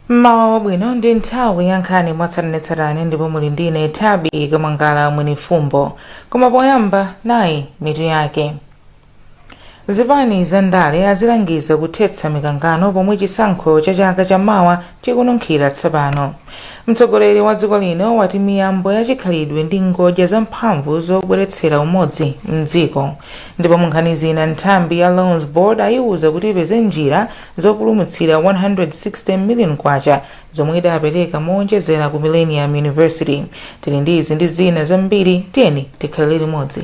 Mmawa wabwino. Ndi nthawi ya nkhani mwatsatanetsatane ndipo muli ndine Tabi Kamangala Mwenifumbo. Koma poyamba, nayi mitu yake. Zipani za ndale azilangiza kuthetsa mikangano pomwe chisankho cha chaka chamawa chikununkhira tsopano. Mtsogoleri wa dziko lino wati miyambo ya chikhalidwe ndi ngodya zamphamvu zobweretsera umodzi mdziko. Ndipo mu nkhani zina, nthambi ya Loans Board ayiwuza kuti ipeze njira zopulumutsira 160 million kwacha zomwe idapereka mowonjezera ku Millennium University. Tili ndi izi ndi zina zambiri, tiyeni tikhalire limodzi.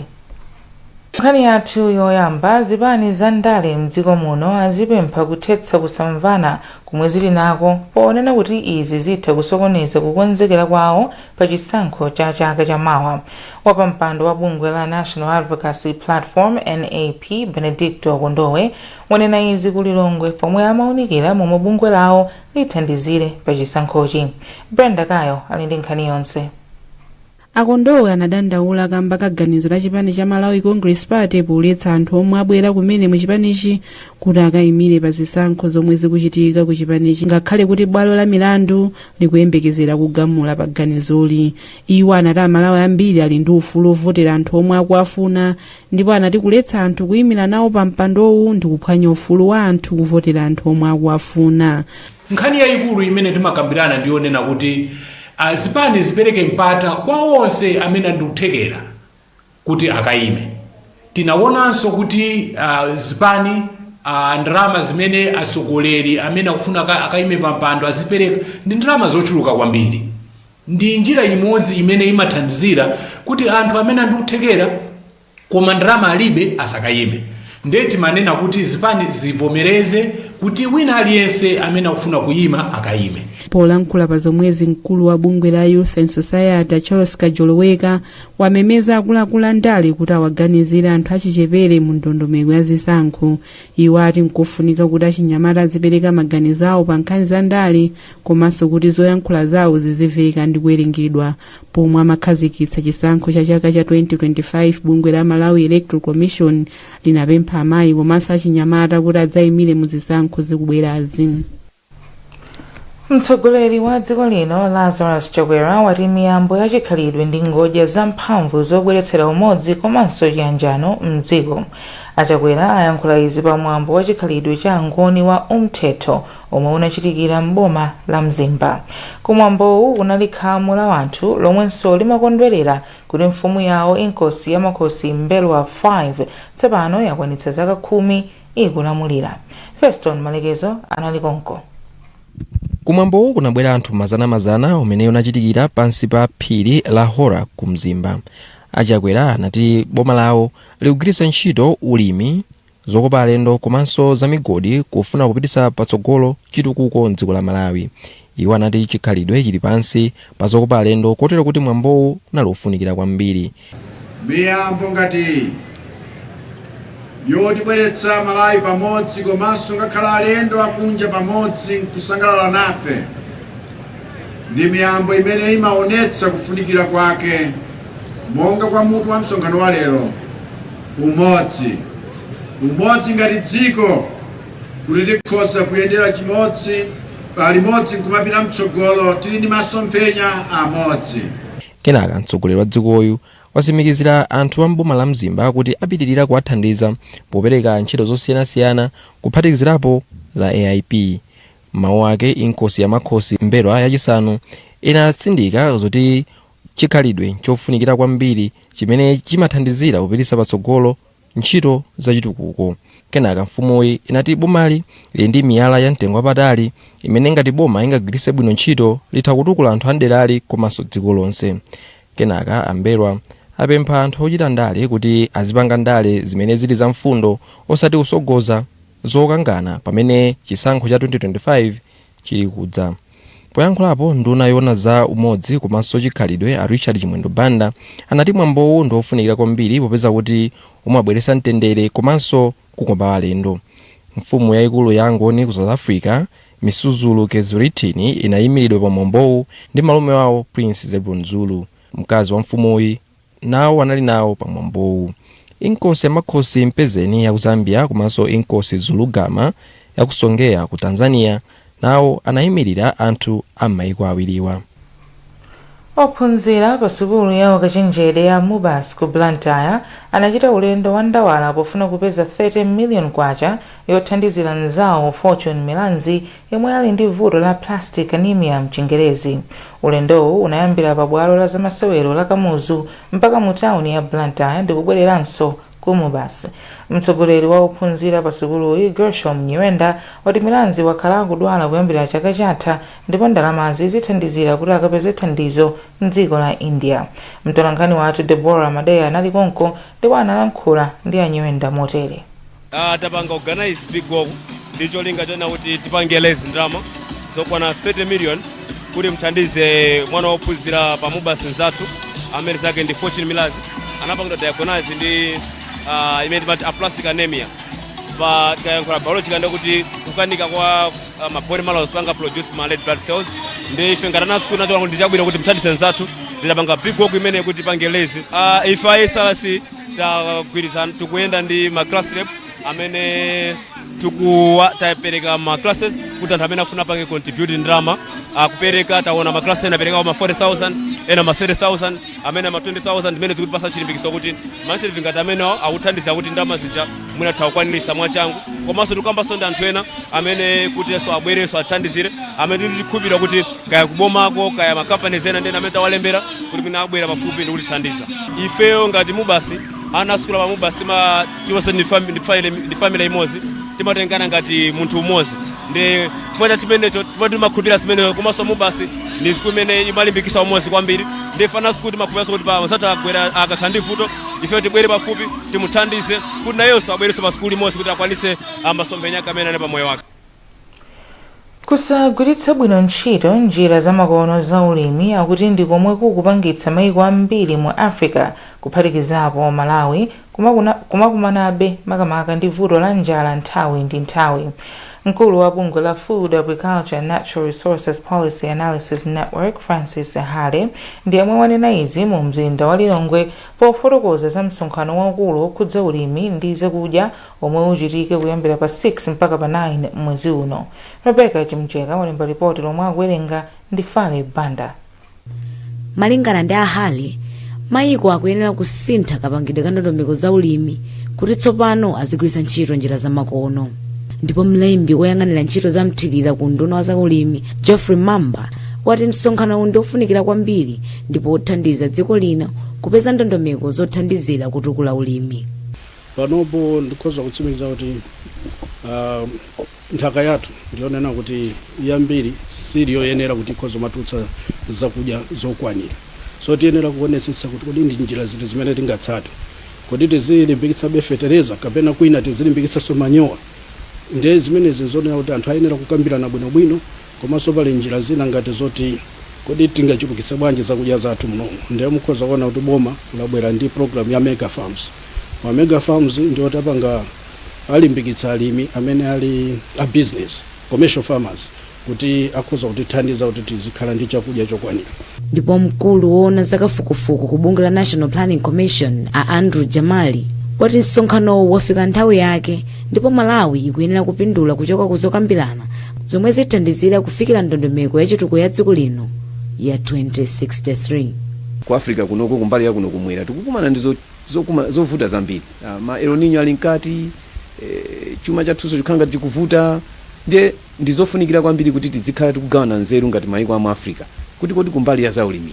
Nkhani yathu yoyamba, zipani za ndale mdziko muno azipempha kuthetsa kusamvana komwe zili nako, ponena kuti izi zitha kusokoneza kukonzekera kwawo pa chisankho cha chaka chamawa. Wapampando wa bungwe la National Advocacy Platform, NAP, Benedicto Kondowe wanena izi ku Lilongwe pomwe amaunikira momwe bungwe lawo lithandizire pa chisankhochi. Brenda Kayo ali ndi nkhani yonse. Akondowe anadandaula kamba ka ganizo la chipani cha Malawi Congress Party poletsa anthu omwe abwera kumene mu chipanichi kuti akayimire pa zisankho zomwe zikuchitika ku chipanichi, ngakhale kuti bwalo la milandu likuyembekezera kugamula pa ganizoli. Iwo anati Amalawi ambiri ali ndi ufulu ovotera anthu omwe akuafuna, ndipo anati kuletsa anthu kuyimira nawo pa mpandowu ndi kuphwanya ufulu wa anthu kuvotera anthu omwe akuafuna. Nkhani yayikulu imene timakambirana ndiyonena kuti zipani zipereke mpata kwa onse amene ndikuthekera kuti akayime. Tinaonanso kuti zipani, ndalama zimene atsogoleri amene akufuna akayime pa mpando azipereka ndi ndalama zochuluka kwambiri. Ndi njira imodzi imene imathandizira kuti anthu amene andikuthekera koma ndalama alibe asakayime. Ndiye timanena kuti zipani zivomereze kuti wina aliyense amene akufuna kuyima akayime. Polankhula pa zomwezi, mkulu wa bungwe la Youth and Society, Charles Kajoloweka, wamemeza akuluakulu a ndale kuti awaganizire anthu achichepere mu ndondomeko ya zisankho. Iwo ati nkofunika kuti achinyamata azipereka maganizo awo pa nkhani za ndale komanso kuti zoyankhula zawo zizimveka ndi kuwerengedwa. Pomwe amakhazikitsa chisankho cha chaka cha 2025, bungwe la Malawi Electoral Commission linapempha amayi komanso achinyamata kuti adzayimire mu zisankho zikubwerazi. Mtsogoleri wa dziko lino Lazarus Chakwera wati miyambo ya chikhalidwe ndi ngodya zamphamvu zobweretsera umodzi komanso chiyanjano mdziko. Achakwera ayankhula izi pamwambo wa chikhalidwe cha Ngoni wa Umthetho omwe unachitikira m'boma la Mzimba. Kumwambowu kunali khamu la anthu lomwenso limakondwerera kuti mfumu yawo, Inkosi ya Makhosi Mbelwa 5, tsopano yakwanitsa zaka 10 ikulamulira. Feston Malekezo anali konko. Kumwambowu kunabwera anthu mazanamazana umene unachitikira pansi pa phiri la Hora ku Mzimba. Achakwera anati boma lawo likugwiritsa ntchito ulimi, zokopa alendo komanso za migodi kufuna kupititsa patsogolo chitukuko mdziko la Malawi. Iwo anati chikhalidwe chili pansi pa zokopa alendo, kotero kuti mwambowu unali wofunikira kwambiri. Miyambo ngati yotibweretsa Malawi pamodzi komanso ngakhala alendo akunja pamodzi nkusangalala nafe ndi miyambo imene imaonetsa kufunikira kwake, monga kwa mutu wa msonkhano wa lero, umodzi. Umodzi ngati dziko, kuti tikhoza kuyendera chimodzi limodzi nkumapita mtsogolo tili ndi masomphenya amodzi. Kenaka mtsogoleri wa dzikoyu watsimikizira anthu a mboma la Mzimba kuti apitirira kuwathandiza popereka ntchito zosiyanasiyana, kuphatikizirapo za AIP. Mawu ake, Inkosi ya Makhosi Mbelwa yachisanu inatsindika zoti chikhalidwe chofunikira kwambiri chimene chimathandizira kupititsa patsogolo ntchito zachitukuko. Kenaka mfumuyi inati bomali lili ndi miyala ya mtengo wapatali imene ngati boma ingagwiritse bwino ntchito litha kutukula anthu a mderali komanso dziko lonse. Kenaka Ambelwa apempha anthu ochita ndale kuti azipanga ndale zimene zili za mfundo, osati kusogoza zokangana pamene chisankho cha 2025 chili kudza. Poyankhulapo, nduna yoona za umodzi komanso chikhalidwe, a Richard Chimwendo Banda, anati mwambowu ndi wofunikira kwambiri popeza kuti umabweretsa mtendere komanso kukopa alendo. Mfumu yayikulu ya Angoni ku South Africa, Misuzulu kaZwelithini, inayimiridwa pa mwambowu ndi malume wawo, Prince Zebron Zulu. Mkazi wa mfumuyi nawo anali nawo pa mwambowu. Inkosi ya Makhosi Mpezeni ya ku Zambia komanso Inkosi Zulugama ya ku Songea ku Tanzania Nawo anayimirira anthu a m'mayiko awiriwa. Ophunzira pa sukulu ya ukachenjede ya MUBAS ku Blantyre anachita ulendo wa ndawala pofuna kupeza 30 million kwacha yothandizira mzawo Fortune Milanzi, yemwe ali ndi vuto la aplastic anemia mchingerezi. Ulendowu unayambira pa bwalo la zamasewero la Kamuzu mpaka mu tawuni ya Blantyre ndi kubwereranso ku MUBAS. Mtsogoleri wa ophunzira pa sukuluyi, Gershom Nyirenda, wati Milanzi wakhala akudwala kuyambira chaka chatha ndipo ndalamazi zithandizira kuti akapeze thandizo mdziko la India. Mtolankhani wathu Deborah Madeya anali konko ndipo analankhula ndi a Nyirenda motere. Tapanga organize big walk ndi cholinga chona kuti tipange raise ndalama zokwana 30 million kuti mthandize mwana wophunzira pa MUBAS nzathu amene zake ndi Fortune Milanzi. Anapangidwa diagnose ndi imene timati aplastic anemia. Pa tikayankhula biological, ndikuti kukanika kwa ma bone marrow panga produce ma red blood cells. Ndi ife ngati ana school nachoka kuti ndichabwino kuti mthandize nzathu, nditapanga big walk imene kuti tipange raise. Ife a SRC tagwirizana, tikuyenda ndi ma class rep amene tikuwa tapereka ma classes kuti anthu amene afuna apange contribute ndalama akupereka. Taona ma class ena apereka ma 40,000, ena ma 30,000, amene ma 20,000, imene zikutipasa chilimbikitso kuti ma initiative ngati amenewo akuthandiza kuti ndalama zija mwina tawakwanirisa mwachangu. Komanso tikukambanso ndi anthu ena amene kutinso abwerenso athandizire, amene tikukhulupirira kuti kaya kubomako, kaya ma companies ena ndi ena amene tawalembera kuti mwina abwera pafupi ndi kutithandiza. Ifeyo ngati MUBAS, ana asukulu pa MUBAS, tionse ndi family imodzi, timatengana ngati munthu umodzi. Ndi chifukwa cha chimenecho, chifukwa timakhulupirira zimenezo. Komanso MUBAS ndi sukulu imene imalimbikitsa umodzi kwambiri. Ndi ana sukulu timakhulupiriranso kuti pa msathu agwera, akakhala ndi vuto, ife tibwere pafupi timuthandize kuti nayenso abwerenso pa sukulu imodzi kuti akwanitse masomphenya ake amene ali pa moyo wake. Kusagwiritsa bwino ntchito njira zamakono za ulimi akuti ndi komwe kukupangitsa maiko ambiri mu Africa, kuphatikizapo Malawi, kumakumanabe makamaka ndi vuto la njala nthawi ndi nthawi. Mkulu wa bungwe la Food, Agriculture and Natural Resources Policy Analysis Network, Francis Hale, ndi yemwe wanena izi mu mzinda wa Lilongwe pofotokoza za msonkhano waukulu wokhudza ulimi ndi zakudya omwe uchitike kuyambira pa 6 mpaka pa 9 mwezi uno. Rebecca Chimcheka walemba ripoti lomwe akuwerenga ndi Fale Banda. Malingana ndi a Hale, mayiko akuyenera kusintha kapangidwe ka ndondomeko za ulimi kuti tsopano azigwiritsa ntchito njira zamakono. Ndipo mlembi woyang'anira ntchito za mthirira ku unduna wa zaulimi, Geoffrey Mamba, wati msonkhano uwu ndi ofunikira kwambiri ndipo wothandiza dziko lino kupeza ndondomeko zothandizira kutukula ulimi. Panopo ndikhoza kutsimikiza kuti nthaka yathu ndiyonena kuti yambiri sili yoyenera kuti ikhoza matulutsa zakudya zokwanira. So tiyenera kuonetsetsa kuti kodi ndi njira ziti zimene tingatsate? Kodi tizilimbikitsabe fetereza kapena kwina tizilimbikitsanso manyowa? Ndiye zimenezi zonena kuti anthu ayenera kukambirana bwinobwino. Komanso pali njira zina ngati zoti kodi tingachulukitse bwanji zakudya zathu munomu? Ndiye mukhoza kuona kuti boma labwera ndi program ya mega farms. Ma mega farms ndioti apanga alimbikitsa alimi amene ali a business, commercial farmers, kuti akhoza kutithandiza kuti tizikhala ndi chakudya chokwanira. Ndipo mkulu woona zakafukufuku ku bungwe la National Planning Commission, a Andrew Jamali, wati msonkhanowu wafika nthawi yake ndipo Malawi ikuyenera kupindula kuchoka ku zokambirana zomwe zithandizira kufikira ndondomeko ya chitukuko ya dziko lino ya 2063. Ku Africa kunoko, kumbali ya kuno kumwera, tikukumana ndi zovuta zambiri. Ma El Nino ali mkati, chuma chathunso chikhala ngati chikuvuta. Ndiye ndizofunikira kwambiri kuti tizikhala tikugawana nzeru ngati mayiko amu Africa kuti kodi kumbali ya zaulimi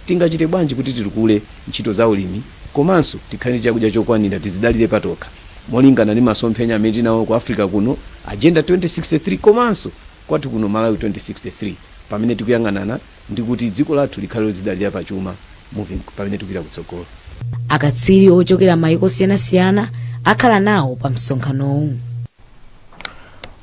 tingachite bwanji kuti titukule ntchito za ulimi komanso tikhale ndi chakudya chokwanira, tizidalire patokha molingana ndi masomphenya amene tinawo ku Africa kuno, Agenda 2063, komanso kwathu kuno Malawi 2063, pamene tikuyang'anana ndi kuti dziko lathu likhale lozidalira pachuma moving pamene tikupita kutsogolo. Akatswiri ochokera mayiko osiyanasiyana akhala nawo pa msonkhanowu.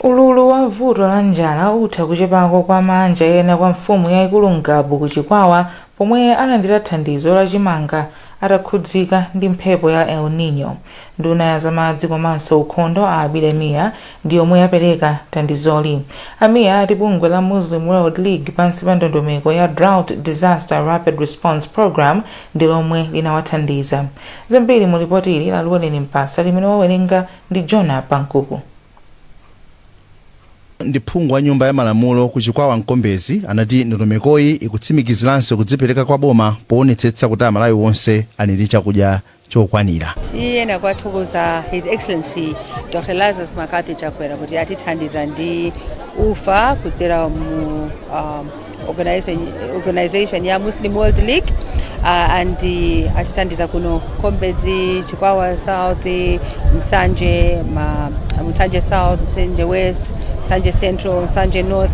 Ululu wa vuto la njala utha kuchepako kwa mabanja ena kwa mfumu yayikulu Ngabu ku Chikwawa pomwe alandira thandizo la chimanga atakhudzika ndi mphepo ya El Nino. Nduna ya zamadzi komanso ukhondo, a Abida Mia, ndi yomwe yapereka thandizoli. A Mia ati bungwe la Muslim World League pansi pa ndondomeko ya Drought Disaster Rapid Response Program ndi lomwe linawathandiza. Zambiri mu ripoti ili la Luweleni Mpasa limene wawerenga ndi Jona Pankuku. Ndi phungu wa nyumba ya malamulo ku Chikwawa Mkombezi anati ndondomekoyi ikutsimikiziranso kudzipereka kwa boma poonetsetsa kuti Amalawi onse ali ndi chakudya chokwanira. Tiyena kuwathokoza His Excellency Dr Lazarus McCarthy Chakwera kuti atithandiza ndi ufa kudzera mu organization ya Muslim World League and atithandiza kuno Kombedzi, Chikwawa South, Nsanje, Nsanje South, Nsanje West, Nsanje Central, Nsanje North,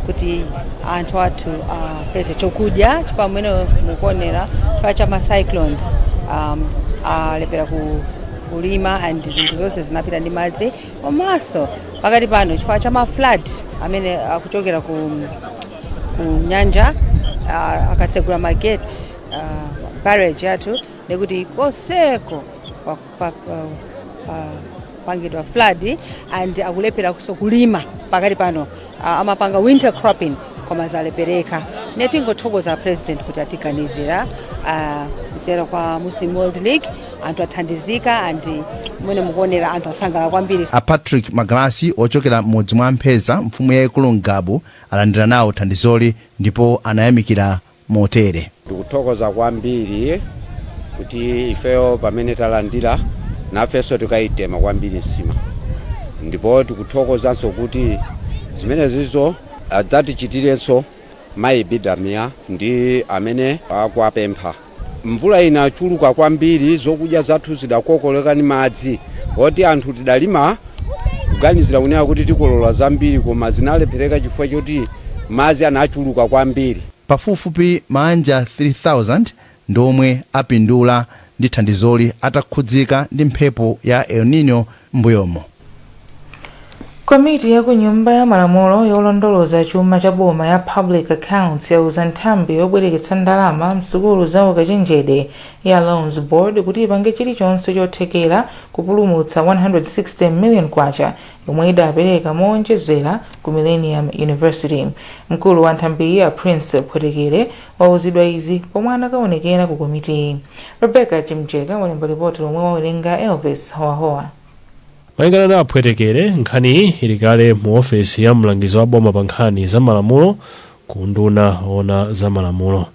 kuti anthu athu apeze chokudya chifukwa mmene mukuonera chifukwa cha ma cyclones alephera kulima and zinthu zonse zinapita ndi madzi, komanso pakati pano chifukwa cha ma flood amene akuchokera ku nyanja, akatsegula ma gate, barrage yathu, nekuti konseko pangidwa flood and akulephera kuso kulima pakati pano, amapanga winter cropping koma zalephereka. Netingothokoza President kuti atiganizira kudzera kwa Muslim World League, anthu athandizika and mwene mukuonera anthu asangalala kwambiri. A Patrick Magalasi ochokera m'mudzi mwa Mpheza, mfumu yayikulu Ngabu, alandira nawo thandizoli ndipo anayamikira motere. Tikuthokoza kwambiri kuti ifeyo pamene talandira nafenso tikayitema kwambiri nsima, ndipo tikuthokozanso kuti zimenezizo adzatichitirenso mayi Bidamia ndi amene akuwapempha. Mvula inachuluka kwambiri, zokudya zathu zidakokoleka ndi madzi oti anthu tidalima kuganizira kunena kuti tikolola zambiri, koma zinalephereka chifukwa choti madzi anachuluka kwambiri. Pafupifupi maanja 3000 ndi omwe apindula ndi thandizoli atakhudzika ndi mphepo ya El Nino m'mbuyomo. Komiti ya ku Nyumba ya Malamulo yolondoloza chuma cha boma ya Public Accounts yauza nthambi yobwereketsa ndalama msukulu za ukachenjede ya Loans Board kuti ipange chilichonse chothekera kupulumutsa 160 million kwacha yomwe idapereka mowonjezera ku Millennium University. Mkulu wa nthambiyi a Prince Phwetekere wauzidwa izi pomwe anakaonekera ku komitiyi. Rebecca Chimjeka walemba ripoti lomwe wawerenga Elvis Howahowa. Malingana ndi a Phwetekere, nkhaniyi ili kale mu ofesi ya mlangizi wa boma pa nkhani za malamulo ku unduna woona za malamulo,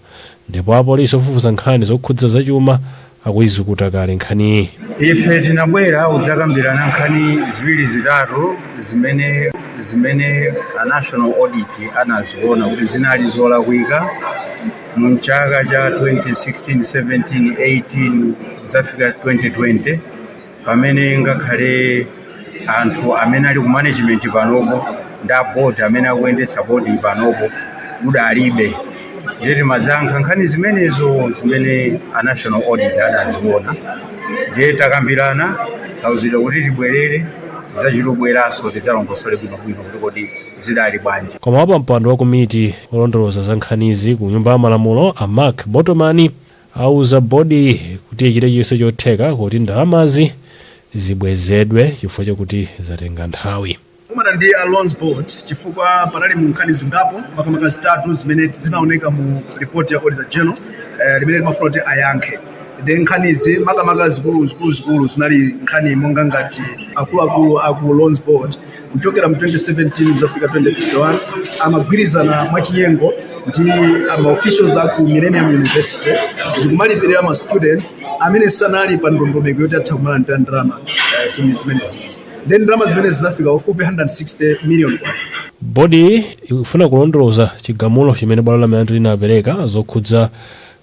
ndipo apolisi ofufuza nkhani zokhudza zachuma akuizukuta kale nkhaniyi. Ife tinabwera kudzakambirana nkhani ziwiri zitatu zimene a National Audit anaziona kuti zinali zolakwika mu chaka cha 2016, 17, 18 kudzafika 2020, pamene ngakhale anthu amene ali ku management panopo ndi a board amene akuyendetsa board panopo udalibe. Ndiye timadzayankha nkhani zimenezo zimene a National Audit adaziona. Ndiye takambirana, tauzidwa kuti tibwerere, tidzachitobweranso tidzalongosole bwinobwino kuti kodi zidali bwanji. Koma wapampando wa komiti olondoloza za nkhanizi ku Nyumba ya Malamulo a Mark Botomani auza bodiyi kuti ichite chilichonse chotheka kuti ndalamazi zibwezedwe chifukwa chakuti zatenga nthawi. Kumana ndi a Loans Board chifukwa panali mu nkhani zingapo, makamaka zitatu zimene zinaoneka mu report ya Auditor General, limene limafuna kuti ayankhe. Ndi nkhanizi makamaka zikulu zikulu zikulu zinali nkhani monga ngati akuluakulu aku Loans Board kuchokera mu 2017 kuzafika 2021 amagwirizana mwachinyengo ndi ama officials aku Millennium University ndi kumalipirira ma students amene sanali pa ndondomeko yoti atha kumalandira ndalama zimenezizi. Then ndalama zimene zinafika ufupi 160 million kwacha. Bodiyi ikufuna kulondoloza chigamulo chimene bwalo la milandu linapereka zokhudza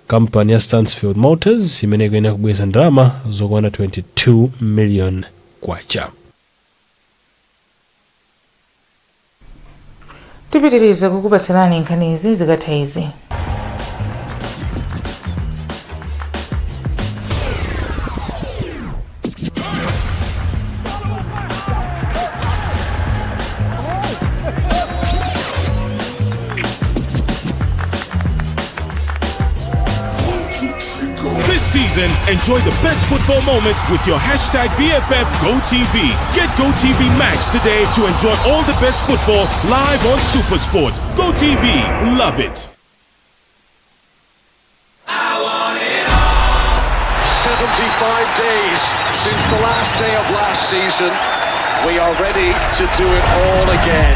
kampani ya Stansfield Motors imene ikuyenera kubweza ndalama zokwana 22 million kwacha. Tipitiriza kukupatsirani nkhanizi zikatha izi. This season, enjoy the best football moments with your hashtag BFF GoTV. Get GoTV Max today to enjoy all the best football live on Supersport. GoTV, love it. 75 days since the last day of last season. We are ready to do it all again.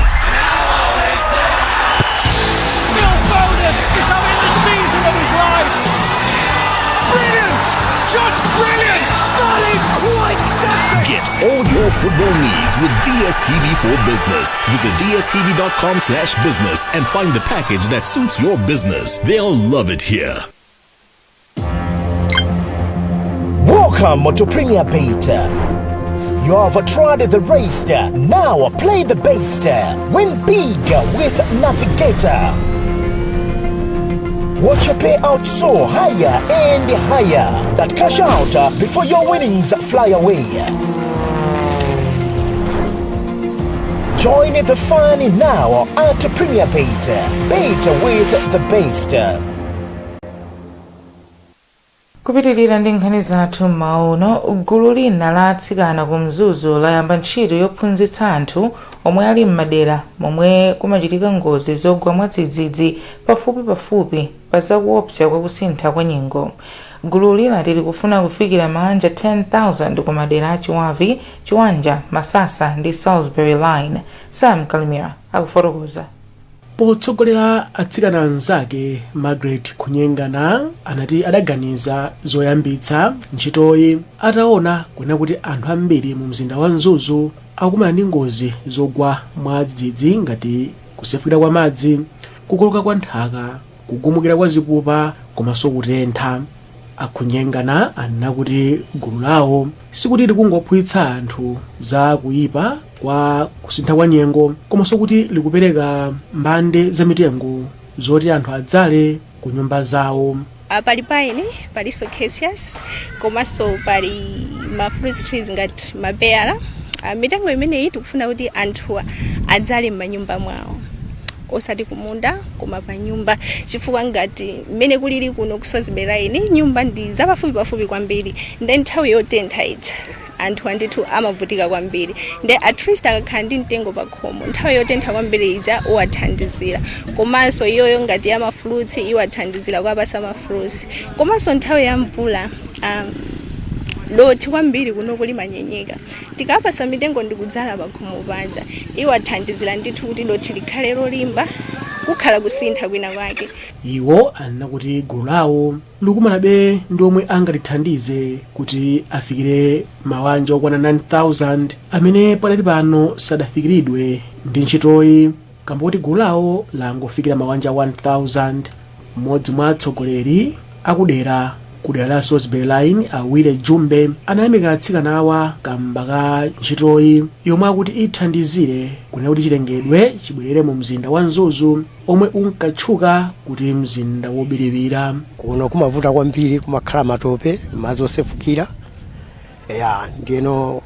Phil Foden is having the season of his life. Brilliant! Just brilliant! That is quite something! Get all your football needs with DSTV for Business. Visit dstv.com/business and find the package that suits your business. They'll love it here. Welcome to Premier Bet. You have tried the rest. Now play the best. Win big with Navigator. Watch your payout soar higher and higher. But cash out before your winnings fly away. Join the fun now at Premier Bet. Bet with the best. Kupitirira ndi nkhani zathu mmawa uno, gulu lina la atsikana ku Mzuzu layamba ntchito yophunzitsa anthu omwe ali m'madera momwe kumachitika ngozi zogwa mwadzidzidzi pafupipafupi pa zakuopsa kwa kusintha kwa nyengo. Gululi lati likufuna kufikira mabanja 10,000 ku madera a Chiwavi, Chiwanja, Masasa ndi Salisbury Line. Sam Kalimira akufotokoza. Potsogolera atsikana anzake, Margaret Kunyengana anati adaganiza zoyambitsa ntchitoyi ataona kunena kuti anthu ambiri mu mzinda wa Mzuzu akukumana ndi ngozi zogwa mwadzidzidzi ngati kusefukira kwa madzi, kukoloka kwa nthaka, kugumukira kwa zipupa komanso kutentha. Akunyengana anena kuti gulu lawo sikuti likungophunzitsa anthu za kuyipa kwa kusintha kwa nyengo, komanso kuti likupereka mbande za mitengo zoti anthu adzale ku nyumba zawo. Pali pine, palinso acacias, komanso pali ma fruit trees ngati mapeyala. Mitengo imeneyi tikufuna kuti anthu adzale m'manyumba mwawo, osati kumunda koma pa nyumba, chifukwa ngati mmene kulili kuno ku Salisbury Line, nyumba ndi zapafupi pafupi kwambiri, nde nthawi yotentha ija anthu andithu amavutika kwambiri. Nde at least akakhala ndi mtengo pa khomo, nthawi yotentha kwambiri ija uwathandizira, komanso iyoyo ngati ya mafruits iwathandizira kuwapasa mafruits, komanso nthawi ya mvula dothi kwambiri kuno kulimanyenyeka. Tikapasa mitengo ndikudzala pakhomo panja, iwathandizira ndithu kuti dothi likhale lolimba, kukhala kusintha kwina kwake. Iwo anena kuti gulu lawo likumanabe ndi omwe angalithandize kuti afikire mabanja okwana 9000 amene padali pano sadafikiridwe ndi ntchitoyi, kamba kuti gulu lawo langofikira mabanja 1000. Mmodzi mwa atsogoleri akudera kudera la Salisbury Line, Awile Jumbe, anayamika atsikana awa kamba ka ntchitoyi yomwe akuti ithandizire kunena kuti chilengedwe chibwerere mu mzinda wa Mzuzu omwe unkatchuka kuti mzinda wobiriwira. Kuno kumavuta kwambiri, kumakhala matope, madzi osefukira, ya ndiyeno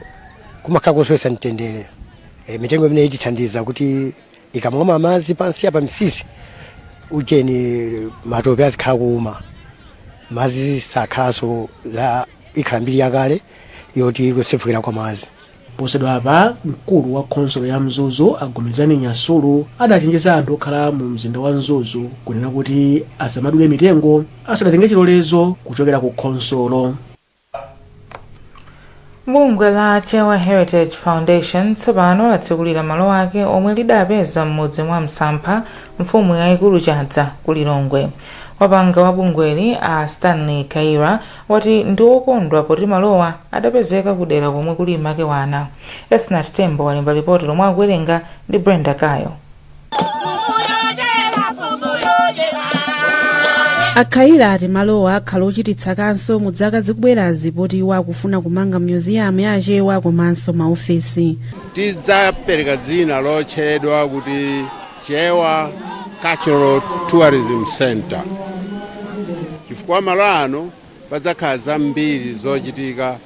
kumakhala kosowetsa mtendere. Mitengo imene itithandiza kuti ikamwama madzi pansi apa msisi ujeni, matope azikhala kuuma, madzi sakhalanso, za ikhala mbiri yakale yoti kusefukira kwa madzi. Posachedwapa mkulu wa khonsolo ya Mzuzu, Agomezani Nyasulu, adachenjeza anthu okhala mu mzinda wa Mzuzu kunena kuti asamadule mitengo asadatenge chilolezo kuchokera ku khonsolo. Bungwe la Chewa Heritage Foundation tsopano latsekulira malo ake omwe lidapeza m'mudzi mwa Msampha, mfumu yayikulu Chadza ku Lilongwe. Wapanga wa bungweli, a Stanley Kaira, wati ndi okondwa poti malowa adapezeka kudera komwe kuli makewana. Esnat Tembo walemba ripoti lomwe akuwerenga ndi Brenda Kayo. Akhaila ati malowa akhala ochititsa kaso mu zaka zikubwerazi poti iwo akufuna kumanga museum ya Achewa komanso maofesi. Tidzapereka dzina lotchedwa kuti Chewa Cultural Tourism Center, chifukwa malo ano padzakhala zambiri zochitika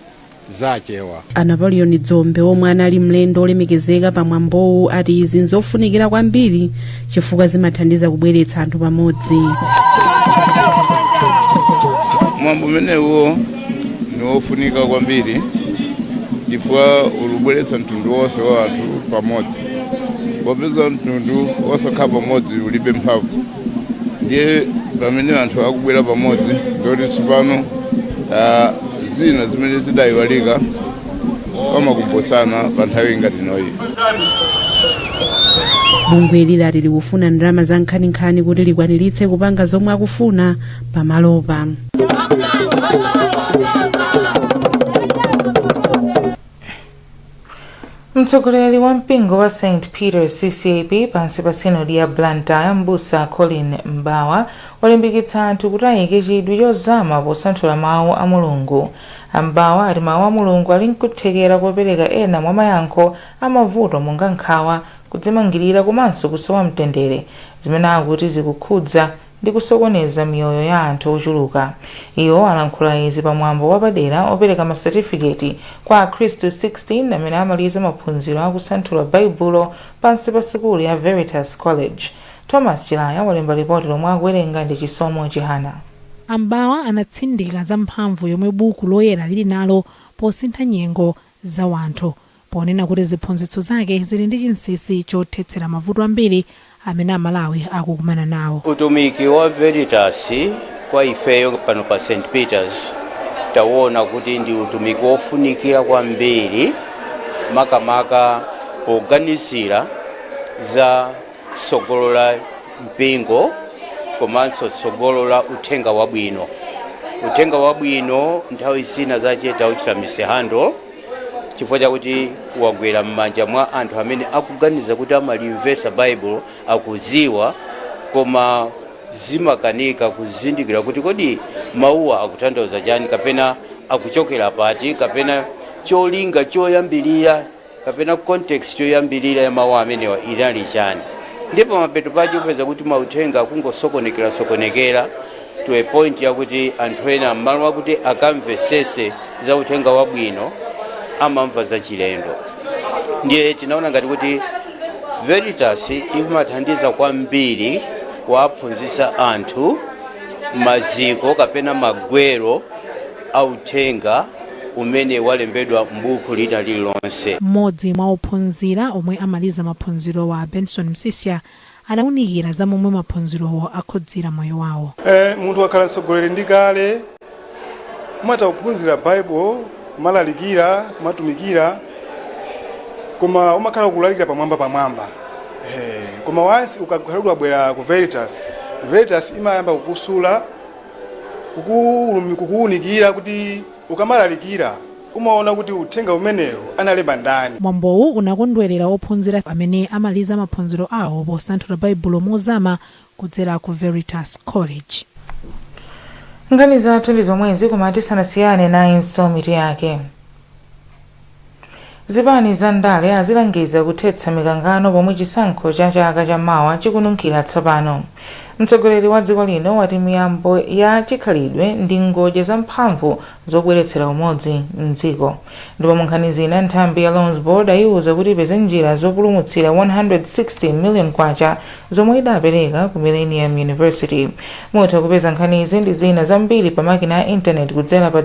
zachewa. A Napoleon Dzombe, omwe anali mlendo olemekezeka pa mwambowu, ati izi nzofunikira kwambiri chifukwa zimathandiza kubweretsa anthu pamodzi. Mwambo umenewo ni wofunika kwambiri chifukwa ulubweretsa mtundu wonse wa anthu pamodzi, popeza mtundu wosakhala pamodzi ulibe mphamvu. Ndiye pamene anthu akubwera pamodzi, ndoti tsopano zina zimene zidayiwalika Amakumbutsana pa nthawi ngati inoyi. Bungweli lati likufuna ndalama za nkhaninkhani kuti likwaniritse kupanga zomwe akufuna pamalopa. Mtsogoleri wa mpingo wa St Peter's CCAP pansi pa sinodi ya Blantyre, Mbusa Colin Mbawa, walimbikitsa anthu kuti ayike chidwi chozama posanthula mawu a Mulungu. A Mbawa ati mawu a Mulungu ali nkuthekera kopereka ena mwa mayankho a mavuto monga nkhawa, kudzimangirira komanso kusowa mtendere zimene akuti zikukhudza ndi kusokoneza miyoyo ya anthu ochuluka. Iwo alankhula izi pa mwambo wapadera opereka masatifiketi kwa akhristu 16 amene amaliza maphunziro akusanthula baibulo pansi pa sukulu ya Veritas College. Thomas Chilaya walemba lipoti lomwe akuwerenga ndi Chisomo Chihana. A Mbawa anatsindika za mphamvu yomwe buku loyera lili nalo posintha nyengo za wanthu ponena kuti ziphunzitso zake zili ndi chinsinsi chothetsera mavuto ambiri amene Amalawi akukumana nawo. Utumiki wa Veritas kwa ifeyo pano pa St Peters tawona kuti ndi utumiki wofunikira kwambiri, makamaka poganizira za tsogolo la mpingo komanso tsogolo la uthenga wabwino. Uthenga wabwino nthawi zina zache tauchita mishandle chifukwa chakuti wagwera m'manja mwa anthu amene akuganiza kuti amalimvesa Baibulo, akudziwa, koma zimakanika kuzindikira kuti kodi mawuwa akutanthauza chani, kapena akuchokera pati, kapena cholinga choyambirira kapena context yoyambirira ya mawu amenewa inali chani. Ndipo mapeto pache upeza kuti mauthenga akungosokonekera sokonekera to a point yakuti anthu ena m'malo mwakuti akamvesese za uthenga wabwino amamva za chilendo. Ndiye tinaona ngati kuti Veritas imathandiza kwambiri kuwaphunzitsa anthu maziko kapena magwero a uthenga umene walembedwa m'buku lina lililonse. Mmodzi mwa ophunzira omwe amaliza maphunzirowa, Benson Msisya, anaunikira za momwe maphunzirowo akhudzira moyo wawo. Munthu wakhala mtsogoleri ndi kale, umatha kuphunzira Bible, kumalalikira, kumatumikira, koma umakhala kulalikira pamwamba pamwamba. Koma once ukakhala kuti wabwera ku Veritas, Veritas imayamba kukusula, kukuwunikira kuti ukamalalikira umaona kuti uthenga umenewu analemba ndani. Mwambowu unakondwerera ophunzira amene amaliza maphunziro awo posanthula Baibulo mozama kudzera ku Veritas College. Nkhani zathu ndi zomwezi, koma tisanasiyane nayinso mitu yake. Zipani za ndale azilangiza kuthetsa mikangano pomwe chisankho cha chaka cha mawa chikununkhira tsopano. Mtsogoleri wa dziko lino wati miyambo ya chikhalidwe ndi ngodya za mphamvu zobweretsera umodzi mdziko. Ndipo mu nkhani zina, nthambi ya Loans Board ayiwuza kuti ipeze njira zopulumutsira 160 million kwacha zomwe idapereka ku Millennium University. Mutha kupeza nkhanizi ndi zina zambiri pa makina a intaneti kudzera pa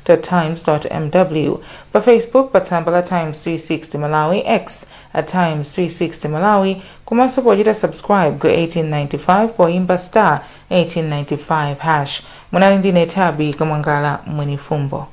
www.times.mw, pa Facebook pa tsamba la Times 360 Malawi, X at Times 360 Malawi, komanso pochita subscribe ku 1895 poyimba star 1895 hash. Munali ndine Tabi Kamwangala Mwenifumbo.